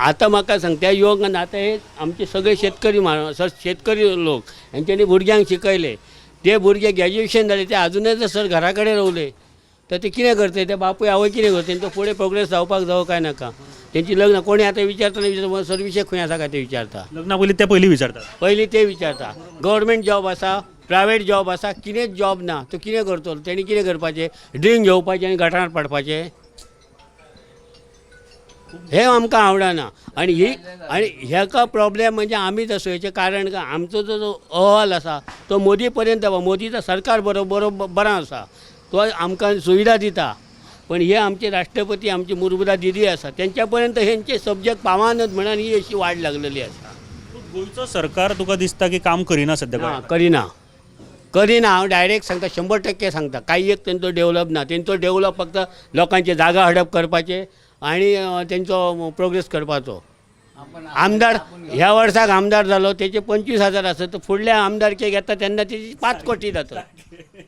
आतां म्हाका सांग, त्या युवकांक आतां हे आमचे सगळे शेतकरी शेतकरी लोक हेंच्यांनी भुरग्यांक शिकयले, ते भुरगे ग्रॅज्युएशन जाले, ते आजुनय सर घरा कडेन रावले तर ते कितें करतले? ते बापूय आवय कितें करतले? तेंचो फुडें प्रोग्रेस जावपाक जावो काय नाका? तेंची लग्न कोणी आतां विचारतना विचारता, सर्विशेक खंय आसा काय ते विचारता. लग्ना पयलीं ते पयलीं विचारतात. पयलीं ते विचारता, गव्हर्मेंट जॉब आसा, प्रायवेट जॉब आसा, कितेंच जॉब ना तो कितें करतलो? तेणी कितें करपाचें? ड्रिंक घेवपाचें आनी गटारान पडपाचें? हें आमकां आवडना. आनी ही आनी हेका प्रॉब्लेम म्हणजे आमीच आसो. हेचें कारण काय, आमचो जो जो अहवाल आसा तो मोदी पर्यंत, मोदीचो सरकार बरो बरो बरो आसा, तो आमकां सुविधा दिता, पण हे आमचे राष्ट्रपती, आमची मुर्मुदा दिदी आसा, तेंच्या पर्यंत हेंचे सब्जेक्ट पावानत म्हणून ही अशी वाड लागलेली आसा. गोंयचो सरकार तुका दिसता की काम करिना सद्या ना. गोंयांत? करिना, करिना. हांव डायरेक्ट सांगता, 100% सांगता, काही एक तेंचो डेवलप ना. तेंचो डेवलप फक्त लोकांचे जागा हडप करपाचे आनी तेंचो प्रोग्रेस करपाचो. आमदार ह्या वर्साक आमदार जालो, तेचे 25,000 आसत तर फुडल्या आमदारकेक येता तेन्ना तेची 5 कोटी जाता.